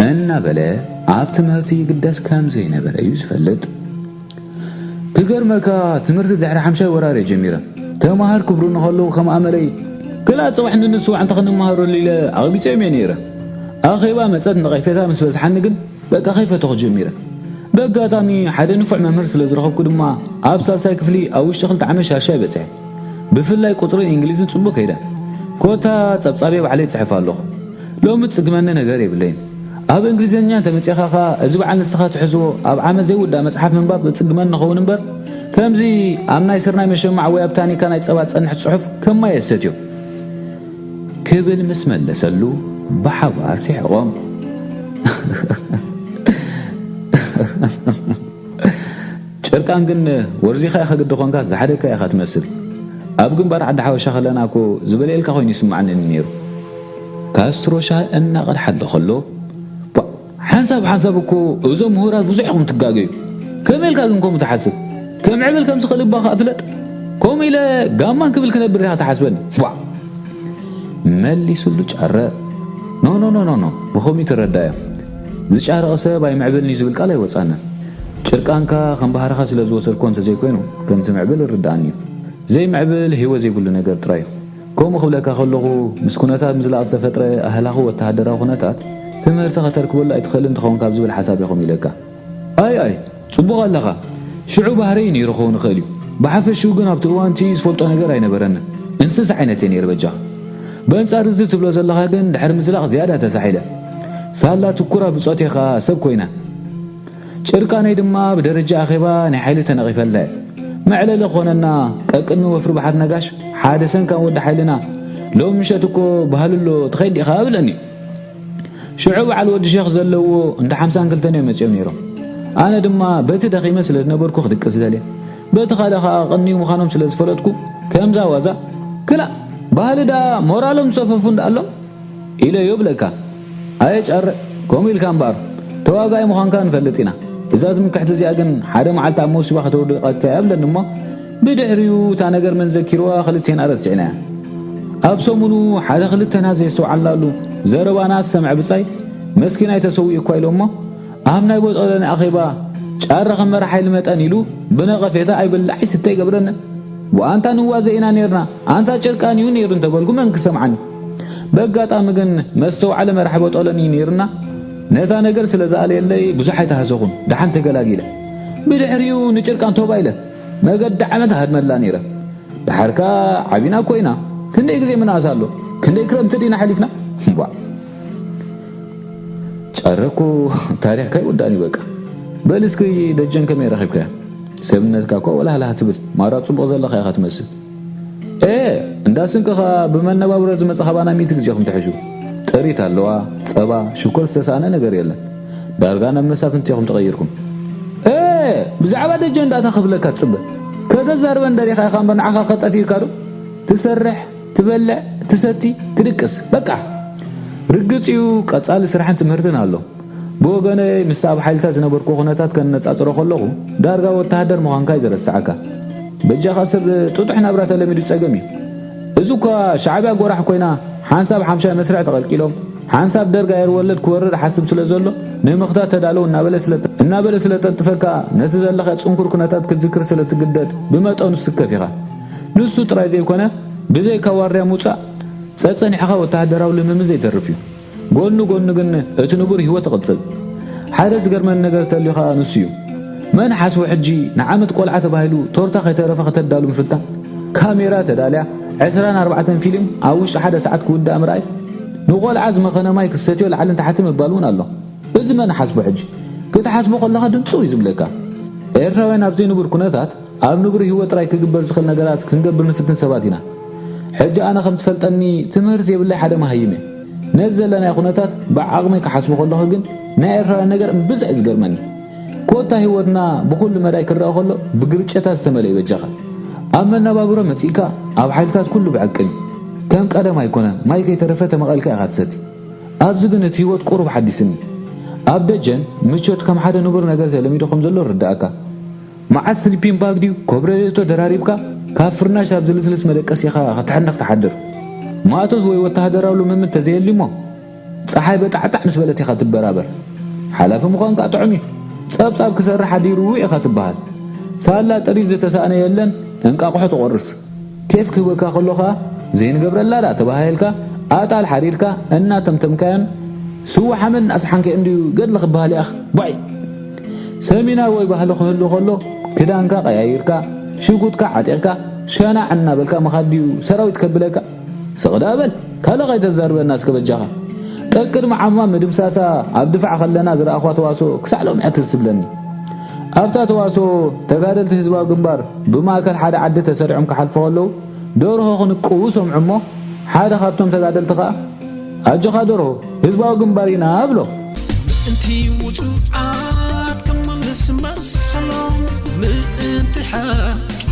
እናበለ ኣብ ትምህርቲ ይግደስ ከም ዘይነበረ እዩ ዝፈልጥ። ክገርመካ፣ ትምህርቲ ድሕሪ ሓምሻይ ወራር እየ ጀሚረ። ተማሃር ክብሩኒ ከለዉ ከም ኣመለይ፣ ክላ ጽባሕ ንንስዋዕ እንተ ክንመሃረሉ ኢለ ኣቕቢጸዮም እየ ነይረ። ኣኼባ መጸት ነቐፌታ ምስ በዝሓኒ ግን በቃ ከይፈተኹ ጀሚረ። ብኣጋጣሚ ሓደ ንፉዕ መምህር ስለ ዝረኸብኩ ድማ ኣብ ሳልሳይ ክፍሊ ኣብ ውሽጢ ክልተ ዓመት ሻሻይ በጽሐ። ብፍላይ ቁጽርን እንግሊዝን ጽቡቕ ከይደ። ኮታ ጸብጻበይ ባዕለይ ጽሕፍ ኣለኹ። ሎሚ ዝጽግመኒ ነገር የብለይን። ኣብ እንግሊዝኛ እንተመጺኻ ኸኣ እዚ በዓል ንስኻ ትሕዝዎ ኣብ ዓመት ዘይውዳእ መጽሓፍ ምንባብ ዝጽግመኒ ንኸውን እምበር፣ ከምዚ ኣብ ናይ ስርናይ መሸማዕ ወይ ኣብ ታኒካ ናይ ጸባ ዝጸንሕ ጽሑፍ ከም ማይ እየ ዝሰትዮ። ክብል ምስ መለሰሉ ብሓባር ስሒቖም። ጭርቃን ግን ወርዚኻ ኢኻ ግዲ ኾንካ ዝሓደግካ ኢኻ ትመስል። ኣብ ግንባር ዓዲ ሓበሻ ከለና እኮ ዝበልኤልካ ኮይኑ ይስምዓኒ ነይሩ። ካስትሮ ሻሂ እናቐድሓሉ ከሎ፣ ቧ፣ ሓንሳብ ሓንሳብ እኮ እዞም ምሁራት ብዙሕ ኢኹም ትጋገዩ። ከመይ ኢልካ ግን ከምኡ ትሓስብ? ከምዕብል ከም ዝኽእል እባ ኸኣ ፍለጥ። ከምኡ ኢለ ጋማን ክብል ክነብር ኢኻ ትሓስበኒ? ቧ! መሊሱሉ ጫረ። ኖ፣ ኖ፣ ኖ፣ ኖ፣ ኖ። ብኸምኡ ተረዳዮ። ዝጫረቐ ሰብ ኣይምዕብልን እዩ ዝብል ቃል ኣይወጻናን። ጭርቃንካ ከም ባህርኻ ስለ ዝወሰድኮ እንተዘይኮይኑ፣ ከምቲ ምዕብል ይርድኣኒ እዩ። ዘይምዕብል ህይወት ዘይብሉ ነገር ጥራይ እዩ። ከምኡ ክብለካ ከለኹ፣ ምስ ኩነታት ምዝላቕ ዝተፈጥረ ኣህላኺ ወተሃደራዊ ኩነታት፣ ትምህርቲ ከተርክበሉ ኣይትኽእልን ትኸውን ካብ ዝብል ሓሳብ ኢኹም ኢለካ። ኣይ፣ ኣይ፣ ጽቡቕ ኣለኻ። ሽዑ ባህረይ ነይሩ ክኸውን ይኽእል እዩ። ብሓፈሽኡ ግን ኣብቲ እዋን እቲ ዝፈልጦ ነገር ኣይነበረንን። እንስሳ ዓይነት እየ ነይረ በጃኻ። በንጻር እዚ ትብሎ ዘለኻ ግን ድሕሪ ምዝላቕ ዝያዳ ተሳሒለ። ሳላ ትኩራ ብጾቴኻ ሰብ ኮይና። ጭርቃነይ ድማ ብደረጃ ኣኼባ ናይ ሓይሊ ተነቒፈላ እየ። መዕለሊ ክኾነና ቀቅድሚ ወፍሪ ባሕሪ ነጋሽ ሓደ ሰንካን ወዲ ሓይልና ሎም ምሸት እኮ ባህሊ ኣሎ ትኸይድ ዲኻ ኣብለኒ። ሽዑ በዓል ወዲ ሸኽ ዘለዎ እንዳ ሓምሳን ክልተን እዮም መጺኦም ነይሮም። ኣነ ድማ በቲ ደኺመ ስለ ዝነበርኩ ክድቅስ ደልየ። በቲ ካልእ ኸኣ ቅንዩ ምዃኖም ስለ ዝፈለጥኩ ከምዛ ዋዛ ክላእ ባህሊ ደኣ ሞራሎም ዝሰፈፉ እንዳኣሎም ኢለ እዮ ብለካ። ኣየ ጫረ፣ ከምኡ ኢልካ እምበኣር፣ ተዋጋኢ ምዃንካ ንፈልጥ ኢና። እዛ ትምክሕቲ እዚኣ ግን ሓደ መዓልቲ ኣብ መውሲባ ከተውድቐካ እያ ብለኒ እሞ፣ ብድሕሪኡ እታ ነገር መን ዘኪርዋ ክልቴና ረሲዕናያ። ኣብ ሰሙኑ ሓደ ክልተና ዘየስተውዓልናሉ ዘረባና ዝሰምዐ ብጻይ፣ መስኪናይ ተሰዊኡ እኳ ኢሎ እሞ፣ ኣብ ናይ ቦጦሎኒ ኣኼባ ጫረ ከም መራሓይሊ መጠን ኢሉ ብነቐፌታ ኣይብላዕ ይስተ ይገብረኒ። ብኣንታ ንዋዘ ኢና ኔርና፣ ኣንታ ጭርቃን እዩ ኔሩ እንተበልኩ መን ክሰምዓኒ? በጋጣሚ ግን መስተውዓሊ መራሒ ቦጦሎኒ ኔርና፣ ነታ ነገር ስለ ዝኣለየለይ ብዙሕ ኣይተሃሰኹን፣ ደሓን ተገላጊለ። ብድሕሪኡ ንጭርቃን ቶባ ኢለ መገዲ ዓመት ሃድመላ ኔረ። ደሓርካ ዓቢና እኮ ኢና። ክንደይ ግዜ ምንኣስ ኣሎ? ክንደይ ክረምቲ ዲና ሓሊፍና? እምቧ። ጨረኩ ታሪኽካ ይውዳእን እዩ በቃ። በል እስኪ ደጀን ከመይ ረኺብካያ? ሰብነትካ እኮ ወላህላህ ትብል። ማራ ጽቡቕ ዘለኻ ኢኻ ትመስል። ኤ፣ እንዳ ስንቅኻ ብመነባብሮ ዝመጽእ ኻባና ሚእቲ ግዜ ኢኹም ትሕሹ። ጥሪት ኣለዋ፣ ጸባ፣ ሽኮር ዝተሳእነ ነገር የለን። ዳርጋ ናብ መሳፍንቲ ኢኹም ተቐይርኩም። ኤ፣ ብዛዕባ ደጀን ዳእታ ክብለካ ትጽበ። ከተዛርበን ደሪኻ ኢኻ እምበር ንዓኻ ከጠፊእካ ዶ? ትሰርሕ፣ ትበልዕ፣ ትሰቲ፣ ትድቅስ። በቃ። ርግጽ እዩ፣ ቀጻሊ ስራሕን ትምህርትን ኣሎ። ብወገነይ፣ ምስቲ ኣብ ሓይልታት ዝነበርኩ ኩነታት ከነጻጽሮ ከለኹ፣ ዳርጋ ወተሃደር ምዃንካ እዩ ዘረስዓካ። በጃኻ ሰብ ጥጡሕ ናብራ ተለሚዱ ጸገም እዩ። እዚ እኳ ሻዕብያ ጎራሕ ኮይና፣ ሓንሳብ ሓምሻይ መስርዕ ተቐልቂሎም፣ ሓንሳብ ደርግ ኣየር ወለድ ክወርር ሓስብ ስለ ዘሎ፣ ንምኽታት ተዳለዉ እናበለ ስለ፣ እናበለ ስለ ጠንጥፈካ፣ ነቲ ዘለኻዮ ጽንኩር ኩነታት ክትዝክር ስለ ትግደድ፣ ብመጠኑ ትስከፍ ኢኻ። ንሱ ጥራይ ዘይኮነ፣ ብዘይካ ዋርድያ ምውጻእ፣ ጸጸኒሕኻ ወተሃደራዊ ልምምድ ዘይተርፍ እዩ። ጎኑ ጎኑ ግን እቲ ንቡር ህይወት ይቕጽል። ሓደ ዝገርመኒ ነገር ተልዩ ኸኣ ንሱ እዩ። መን ሓስቡ ሕጂ ንዓመት ቆልዓ ተባሂሉ ቶርታ ከይተረፈ ከተዳሉ ምፍታን? ካሜራ ተዳልያ፣ ዕስራን ኣርባዕተን ፊልም ኣብ ውሽጢ ሓደ ሰዓት ክውዳእ ምርኣይ? ንቆልዓ ዝመኸነ ማይ ክሰትዮ ላዕልን ታሕቲ ምባል እውን ኣሎ። እዚ መን ሓስቡ ሕጂ? ክትሓስቦ ከለኻ ድንጹ እዩ ዝብለካ። ኤርትራውያን ኣብ ዘይንቡር ኩነታት ኣብ ንቡር ህይወት ጥራይ ክግበር ዝኽእል ነገራት ክንገብር ንፍትን ሰባት ኢና። ሕጂ ኣነ ከም ትፈልጠኒ ትምህርቲ የብለይ ሓደ መሃይም እየ። ነዚ ዘለናዮ ኩነታት ብዓቕመይ ክሓስቦ ከለኹ ግን ናይ ኤርትራውያን ነገር እምብዛ እዩ ዝገርመኒ። ኮታ ህይወትና ብኹሉ መዳይ ክረኣ ከሎ ብግርጨታት ዝተመልአ እዩ በጃኻ። ኣብ መነባብሮ መጺእካ ኣብ ሓይልታት ኩሉ ብዕቅን እዩ። ከም ቀደም ኣይኮነን፣ ማይ ከይተረፈ ተመቐልካ ኢኻ ትሰቲ። ኣብዚ ግን እቲ ህይወት ቁሩብ ሓዲስኒ። ኣብ ደጀን ምቾት ከም ሓደ ንቡር ነገር ተለሚዱ ከም ዘሎ ይርድኣካ። መዓስ ስሊፒንግ ባግ ድዩ ኮብረሌቶ ደራሪብካ ካብ ፍርናሽ ኣብ ዝልስልስ መደቀሲኻ ክትሕነኽ ትሓድር። ማእቶት ወይ ወተሃደራዊ ልምምድ ተዘየልዩሞ ጸሓይ በጣዕጣዕ ምስ በለት ኢኻ ትበራበር። ሓላፊ ምዃንካ ጥዑም እዩ። ጸብጻብ ክሰርሕ ኣዲሩ ኢኻ ትበሃል። ሳላ ጥሪት ዝተሳእነ የለን፣ እንቃቑሖ ትቖርስ። ኬፍ ክህበካ ከሎ ኸኣ ዘይንገብረላ ደኣ ተባሃሂልካ ኣጣል ሓሪድካ እናተምተምካዮን ስዋ ሓመድ እናሰሓንካዮ እንድዩ ገድሊ ክበሃል ይኣኽ። ቧይ! ሰሚናር ወይ ባህሊ ክህሉ ከሎ ክዳንካ ቀያይርካ ሽጉጥካ ዓጢቕካ ሸናዕ እናበልካ ምኻድ ድዩ ሰራዊት ከብለካ? ስቕ ደኣ በል፣ ካልእ ከይተዛርበና እስከ በጃኻ። ቀቅድሚ ዓማ ምድምሳሳ ኣብ ድፋዕ ከለና ዝረኣኽዋ ተዋስኦ ክሳዕ ሎሚ እያ ትዝ ትብለኒ። ኣብታ ተዋስኦ ተጋደልቲ ህዝባዊ ግንባር ብማእከል ሓደ ዓዲ ተሰሪዖም ክሓልፉ ከለዉ ደርሆ ክንቅዉ ሰምዑ እሞ ሓደ ካብቶም ተጋደልቲ ኸኣ ኣጆኻ ደርሆ ህዝባዊ ግንባር ኢና ብሎ። ምእንቲ ውጹዓት ክመልስ መሰሎም፣ ምእንቲ ሓቂ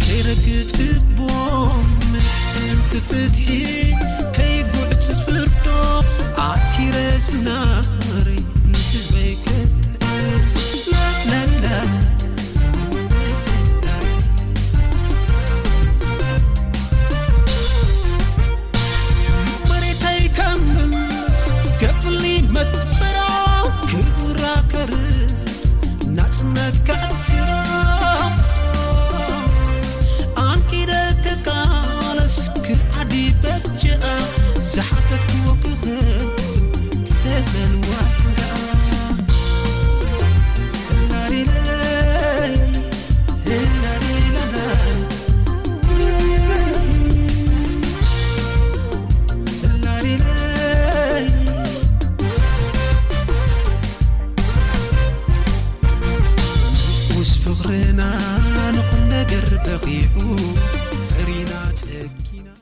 ከይረግጽ ክቦም፣ ምእንቲ ፍትሒ ከይጉዕጽ ፍርዶ፣ ኣቲረ ዝናረይ ንህዝበይ ከጥዕር። ላላላ። መሬተይ ከም ምምስ ከፍሊ መትበራ ክቡራ ከርስ ናጽነት ከዕትራ ኣንኪደ ክቃለስ ክዓዲ በጀኣ ዝሓተትክዎ ክህብ ተበል ዋጋ። ውስ ፍቕርና ንኹን ነገር በቒዑ